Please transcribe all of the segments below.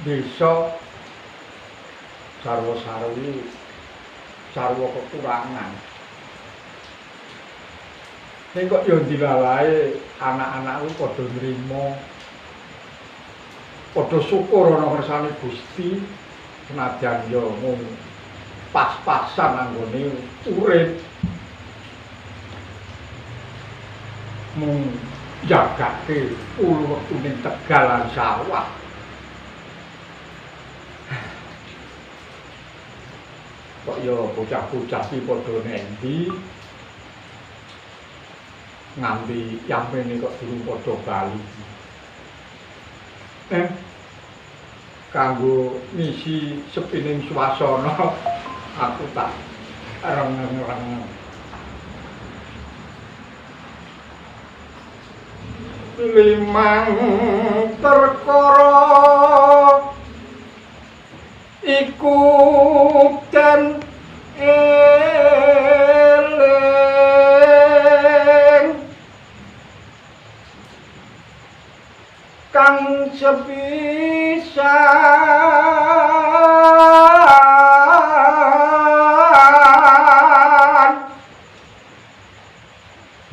Desa sarwa-sarwi, sarwa kekurangan. Ning kok ya dilalae anak-anakku padha nrimo, padha syukur ana ngersane Gusti, senajan ya mung pas-pasan anggone urip. Mung jagake ulu wektu ning Tegal lan sawah. Kok ya bocah-bocah iki padha nendi nganti yamene kok durung padha bali. Kanggo ngisi sepining swasana aku tak rengeng-rengeng. Limang perkara iku den eling, kang sepisan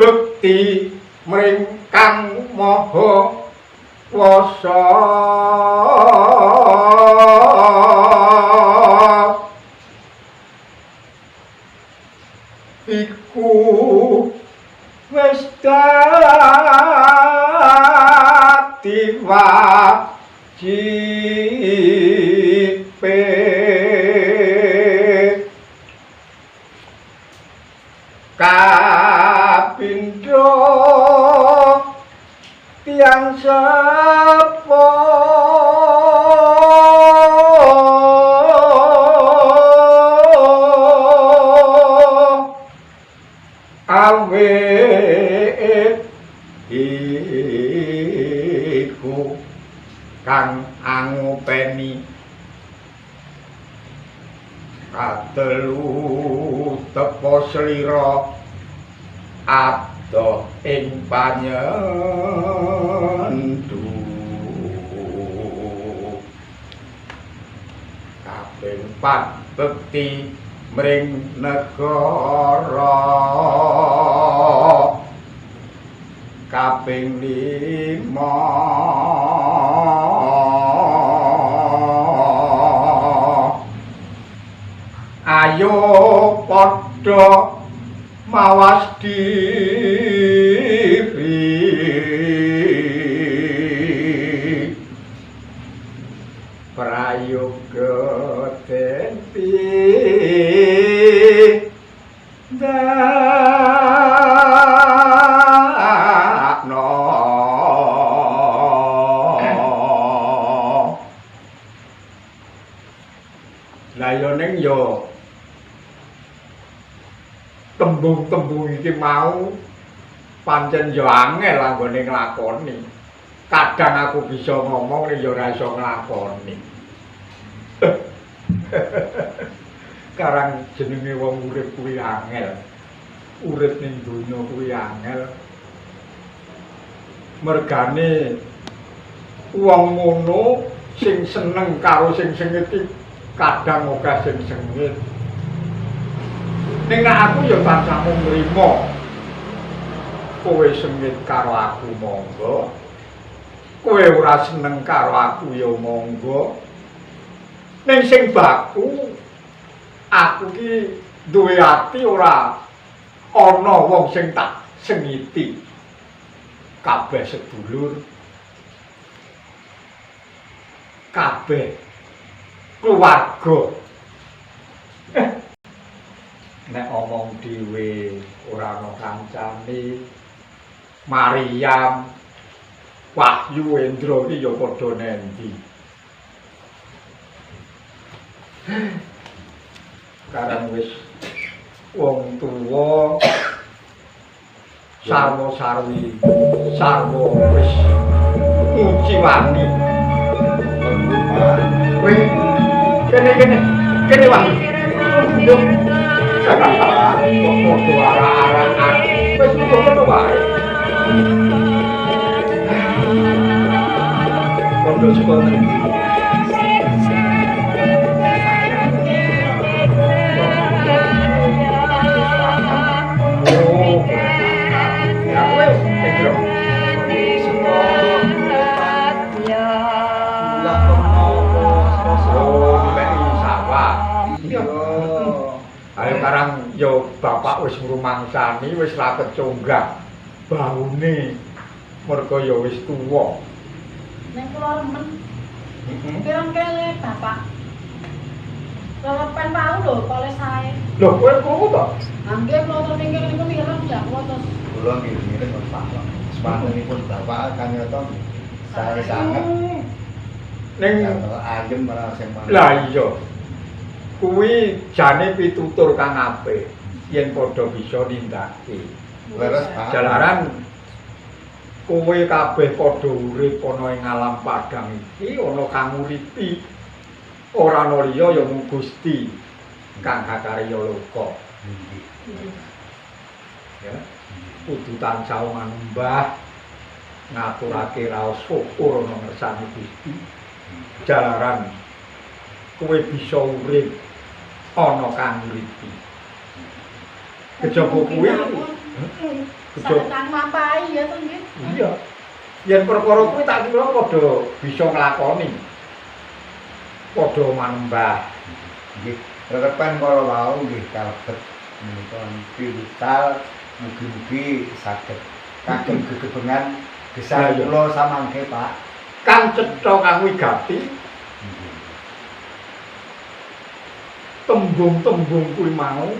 bekti mring Kang Maha Kuwasa. Iku wis dadi wajibe. Kapindho tiyang sepuh awit iku kang angopeni. Katelu tepa slira adoh ing panyendu. Kaping pat bekti mring negara. Kaping lima ayo padha mawas diri. Prayoga den pindakno. Lah yo ning yo tembung-tembung iki mau pancen yo angel anggone nglakoni. Kadang aku bisa ngomong ning yo ora iso nglakoni. Karang jenenge wong urip kuwi angel. Urip ning donya kuwi angel. Mergane wong ngono sing seneng karo sing sengit iki kadang akeh sing sengit. Ning nek aku ya tansah mung nrimo. Kowe sengit karo aku monggo. Kowe ora seneng karo aku ya monggo. Ning sing baku aku ki duwe ati ora ana wong sing tak sengiti. Kabeh sedulur, kabeh keluarga. Nek omong dhewe ora ana kancane. Mariam, Wahyu, Endra iki ya padha nendi. Karang wis wong tuwa sarwa-sarwi, sarwa wis nguciwani. Kowe kene kene Wahyu. Yo. Kok padha arak-arakan. Wis ngono wae. Padha saka ngendi? Oh, nyileki sawah. Iya. Ayo karang yo bapak wis ngrumangsani wis ra kecunggah baune. Mergo yo wis tuwa. Nek kula remen. Pirang kele bapak. Lelepen wau lho kole sae. Lho kowe krungu to? Ha nggih kula terus mikir niku mireng jak kula terus. Kula nggih mireng Pak. Semantenipun bapak kanyata sae sanget. Ning ayem ora sing manut. Lah iya. Kuwi jane pitutur kang apik yen padha bisa nindakake. Leres Pak. Jalaran kowe kabeh padha urip ana ing alam padang iki ana kang nguripi. Ora ana liya ya mung Gusti kang kakarya loka. Nggih. Ya. Kudu tansah manembah ngaturake raos syukur ana ngersane Gusti. Jalaran kowe bisa urip ana kang nguripi. Kejaba kuwi Kejaba kang nglampahi ya to nggih. Iya. Yen perkara kuwi tak kira padha bisa nglakoni. Padha manembah. Nggih, rerepan kala wau nggih kalebet menika piwucal mugi-mugi saged kagem gegebengan gesang kula samangke Pak. Kang cetha kang wigati. Tembung-tembung kuwi mau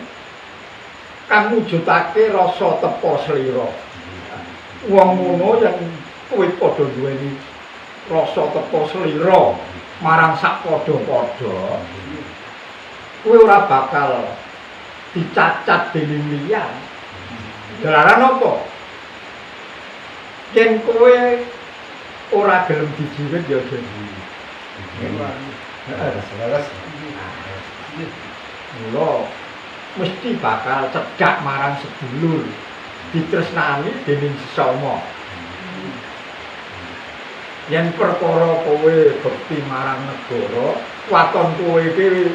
kang mujudake rasa tepa slira. Wong ngono yen kowe padha duweni rasa tepa slira marang sak padha-padha, kowe ora bakal dicacat dening liyan. Jalaran apa? Yen kowe ora gelem dijiwit ya aja jiwit. Heeh, leres. Mula mesti bakal cedhak marang sedulur, ditresnani dening sesama. Yen perkara kowe bekti marang negara, waton kowe iki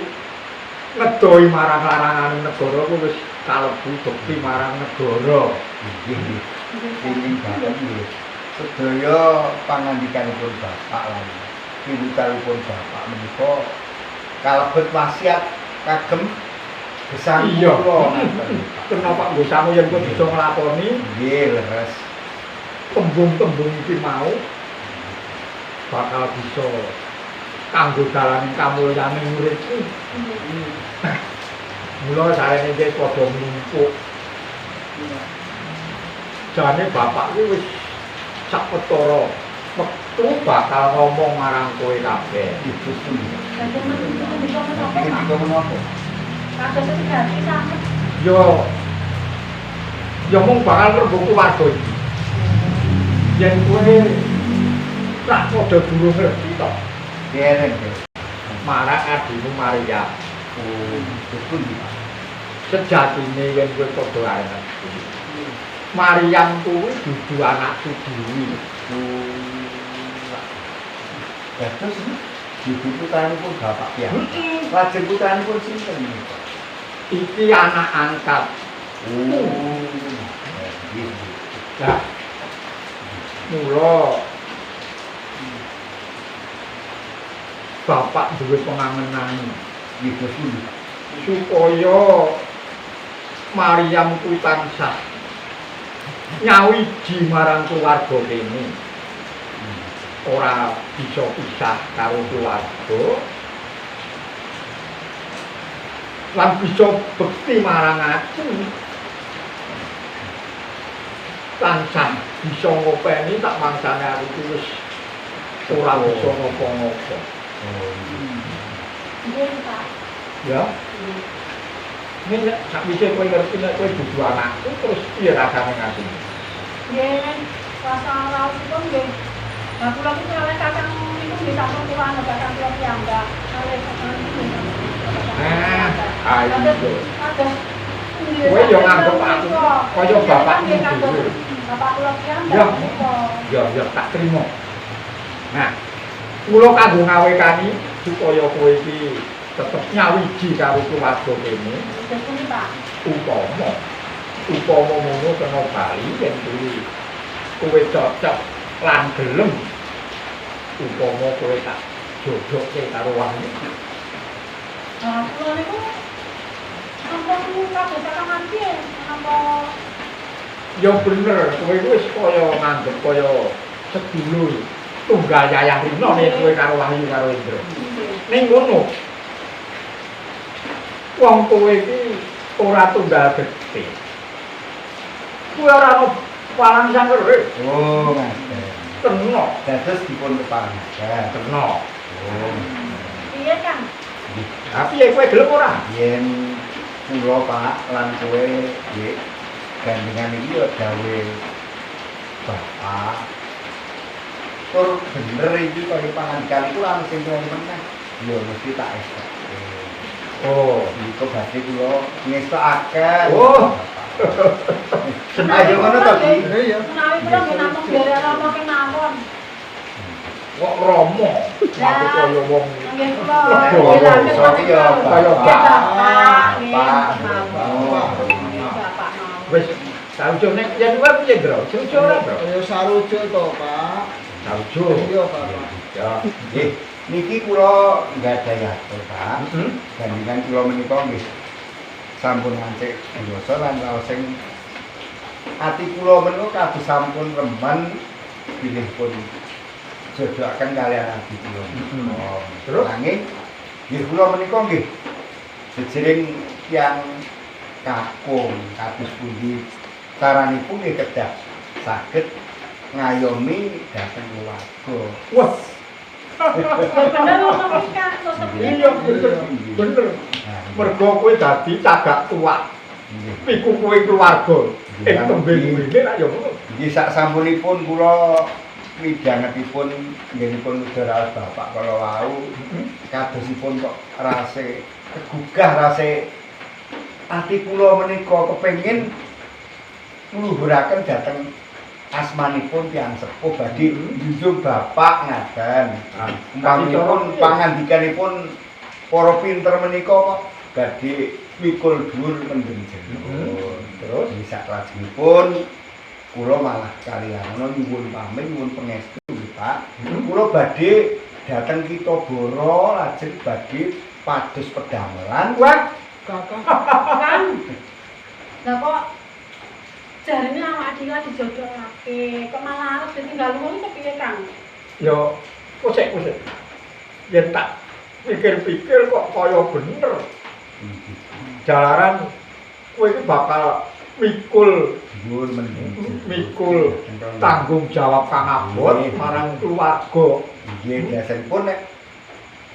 ngedoi marang larangane negara kuwi wis kalebu bekti marang negara. Nggih, nggih. Dening bapak nggih. Sedaya pangandikanipun bapak lan piwucalipun bapak menika kalebet wasiat kagem gesang kula. Kena Pak nggo yen kowe bisa nglakoni. Nggih, leres. Tembung-tembung iki mau bakal bisa kanggo dalaning kamulyane uripku. Mula sarene iki padha mlumpuk. Jane bapakku wis sawetara wektu bakal ngomong marang kowe kabeh. Ibu pundi? Ngendika menapa? Kados sejati sanget. Yo yo mung bakal ngrembug keluarga iki. Yen kowe rak padha durung ngerti to. Dereng, Marang adhimu Maria. Oh, pundi, Pak? Sejatine yen kowe padha arep ngerti. Maryam kuwi dudu anakku dhewe. Oh. Dados ibu putranipun bapak piyambak. Lajeng putranipun sinten menika? Iki anak angkat. Oh. Nggih. Lah. Mula bapak duwe pengangenan. Nggih, pundi, Pak? Supaya Maryam kuwi tansah nyawiji marang keluarga kene. Ora bisa pisah karo keluarga. Lan bisa bekti marang aku. Tansah bisa ngopeni tak mangsane aku iki wis ora bisa ngopo-ngopo. Oh. Nggih, Pak. Ya. Ini nek sakwise kowe ngerti nek kowe dudu anakku terus piye rasane ngati? Nggih, rasa raosipun nggih. Lah kula iki kalih kakang niku nggih sampun tuwa kakang kula piyambak. Kalih kakang niku nggih. Ah, ayo. Kados Kowe yo nganggep aku kaya bapakmu dhewe. Bapak kula piyambak. Ya. Ya, ya tak trimo. Nah, kula kanggo ngawekani supaya kowe iki tetep nyawiji karo keluarga kene. Pundi, Pak? Upama upama ngono kena bali yen kuwi kowe cocok lan gelem upama kowe tak Jodohke karo Wahyu. Lah kula niku sampun kados Kakang Adi napa? Ya bener, kowe iku wis kaya nganggep kaya sedulur tunggal yayah rina nek kowe karo Wahyu karo Indra. Nggih. Ning ngono. Wong kowe iki ora tunggal getih. Kowe ora ono palang sangkere. Oh, ngaten. Kena, Dados dipun keparengaken. Kena. Oh. Piye, Kang? Nggih. Tapi ya kowe gelem ora? Yen kula, Pak, lan kowe nggih gandengan iki ya gawe bapak. Tur bener iki kaya pangandikan iku lan sing tuwa meneh. Ya mesti tak estokke. Oh. Iku badhe kula ngestokaken. Oh. Seneng ayo ngono to, Ki? Iya. Menawi kula nggih namung nderek Rama kemawon. Kok Rama? Aku kaya wong Nggih kula. Oh, nggih iso ki ya, kaya Bapak. Nggih, Bapak. mawon. Nggih, Bapak mawon. Wis sarujuk nek yen kowe piye, Bro? Sarujuk ora, Bro? Ya sarujuk to, Pak. Sarujuk. Iya, Pak. Ya. Nggih, niki kula nggadahi atur, Pak. Heeh. Gandingan kula menika nggih sampun ngancik dewasa lan raosing ati kula menika kados sampun remen bilih pun jodohaken kalian ati kula. Hmm. Terus? Nanging nggih kula menika nggih jejering tiyang kakung kados pundi caranipun nggih kedah saged ngayomi dhateng keluarga. Wah, Ya bener ngono kuwi, Kang. Terus piye? Iya bener. Bener. Nah, Mergo kowe dadi cagak tuak. Nggih. Piku kowe keluarga. Ing tembe kuwi lak ya ngono. Nggih sak sampunipun kula midhangetipun nggenipun udara bapak kala wau kadosipun kok rase kegugah rase ati kula menika kepengin ngluhuraken dhateng asmanipun tiyang sepuh badhe njunjung bapak ngaten. Umpaminipun pangandikanipun para pinter menika kok badhe mikul dhuwur mendem jero. Terus? Nggih saklajengipun kula malah kaliyan nyuwun pamit nyuwun pangestu nggih, Pak. Kula badhe dhateng Kitha Boro lajeng badhe pados pedamelan. Wah, Kakak. Kang. Lah kok jarine awak dhewe dijodohake, kok malah arep ditinggal wong iki kepiye, Kang? Ya kosek kosek. Yen tak pikir-pikir kok kaya bener. Jalaran kowe iki bakal mikul Dhuwur mendem jero. Mikul tanggung jawab kang abot marang keluarga. Nggih dasaripun nek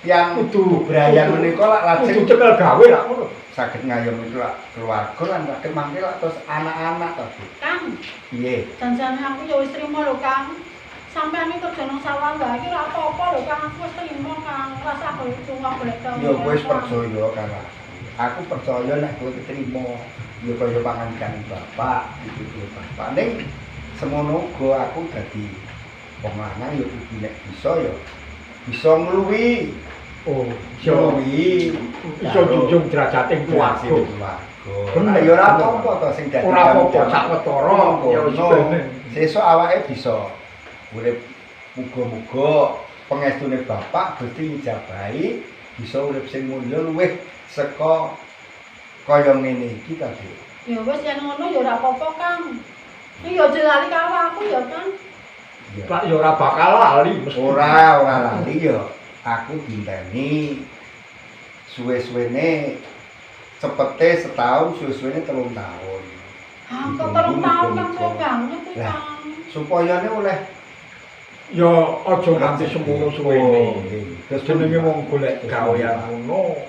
tiyang Kudu bebrayan menika lak lajeng kudu cekel gawe lak ngono. Saged ngayomi lak keluarga lan saged mangke lak terus anak-anak to, Bu. Kang, Piye? janjane aku ya wis trimo lho, Kang. Sampeyan iki kerja nang sawah wae iki ora apa-apa lho, Kang. Aku wis trimo, Kang. Rasa golek lunga golek gawe. Ya kowe wis percaya karo aku. Aku percaya nek kowe ketrima ya kaya pangandikan bapak, itu bapak. Ning semono uga aku dadi wong lanang ya kudu nek bisa ya bisa ngluwi, Oh, iso ngluwi iso junjung derajating keluarga. Keluarga. Bener. Lah ya ora apa-apa to sing dadi Ora apa-apa tanggung sak jawab. wetara ya wis Ngono. bener. Sesuk awake bisa urip muga-muga pengestune bapak Gusti ngijabahi bisa urip sing mulya luwih saka kaya ngene iki ta, Dik. Ya wis yen ngono ya ora apa-apa, Kang. Iki ya aja lali karo aku ya, Kang. Ya. Pak ya ora bakal lali mesti. Ora, ora lali ya. Aku dinteni suwe-suwene cepete setahun, suwe-suwene 3 tahun. Ah, kok 3 tahun, Kang, suwe banget kuwi, Lah. Kang. Supayane oleh Ya aja nganti semono suwene. Oh, nggih. Terus jenenge wong golek gawean ngono.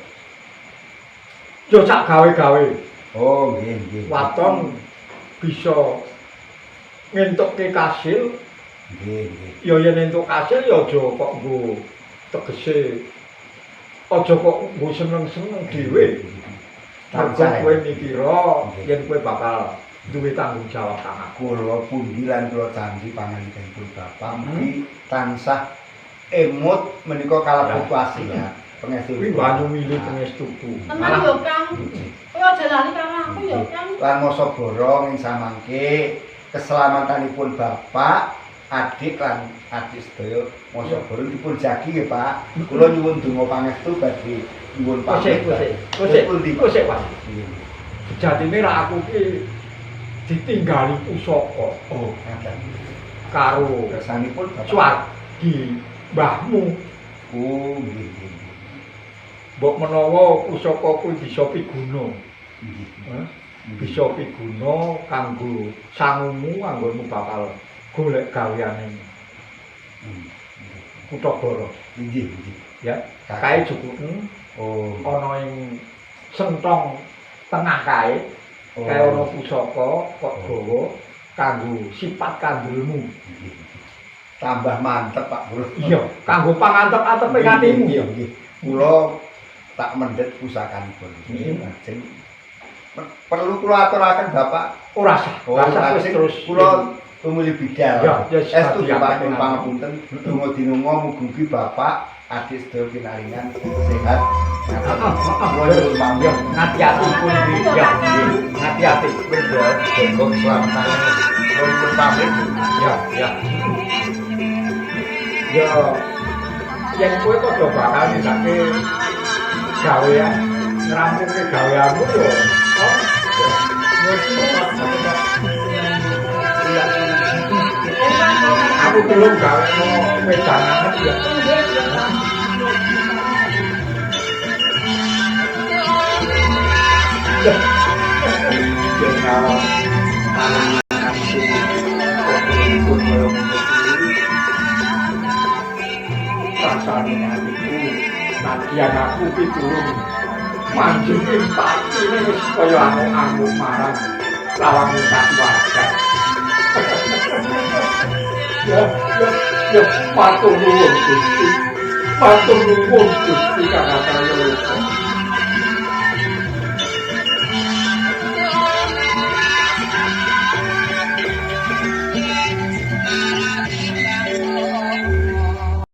Ya sak gawe-gawe Oh, nggih, nggih. Waton bisa ngentukke kasil, Nggih, nggih. Ya yen entuk kasil ya aja kok nggo tegese aja kok nggo seneng-seneng dhewe. Mergo Tansah. kowe mikira yen kowe bakal duwe tanggung jawab kang aku. Kula pundi lan kula janji pangandikanipun Bapak mugi tansah emut menika kalebet wasiat pangestu. Kuwi banyu mili pangestuku. Tenan ya, Kang. Kowe aja lali karo aku ya, Kang. Lan masa borong ing samangke keselamatanipun Bapak, Adik lan adik sedaya masa boron dipun jagi nggih Pak. Kula nyuwun donga pangestu badhe nyuwun pamit. Kosek, kosek. Pundi, Pak? Kosek, Pak. Nggih. Sejatine ra aku ki ditinggali pusaka. Oh, ngaten. Karo Kersanipun Bapak. swargi mbahmu. Oh, nggih nggih. Mbok menawa pusaka kuwi bisa piguna. Nggih. Hah? Bisa piguna kanggo sangumu anggonmu bakal golek gaweane Kutogara. Nggih, nggih. Ya, kae jukuken Oh. ana ing sentong tengah kae, Oh. kae ana pusaka kok gawa kanggo sifat kandelmu. Nggih. Tambah mantep Pak Bro. Iya, kanggo pangantep-antepe atimu. Nggih, nggih. Kula tak mendhet pusakanipun. Nggih. Lajeng perlu kula aturaken Bapak. Ora sah, Oh, ora sah wis lajeng terus kula tumuli bidal. Ya, ya, Estu ya, Bapak ya. nyuwun pangapunten, donga dinonga mugi-mugi Bapak adik sedaya pinaringan sehat. Kula nyuwun Ya, pamit. ngati-ati kuwi. Ya, ngati-ati. Jaga keselamatan. Kula nyuwun pamit. Ya, ya. Ya, yen kowe padha bakal nindakake gawean, ngrampungke gaweanmu ya. Oh, ya. Aku tulung gawekno wedangan ya. Rasane atiku nadyan aku pitulung manjing ing patine wis kaya amuk-amuk marang lawang kasuwargan. Ya, ya, ya, matur nuwun Gusti. Matur nuwun Gusti kang Ataya Loka.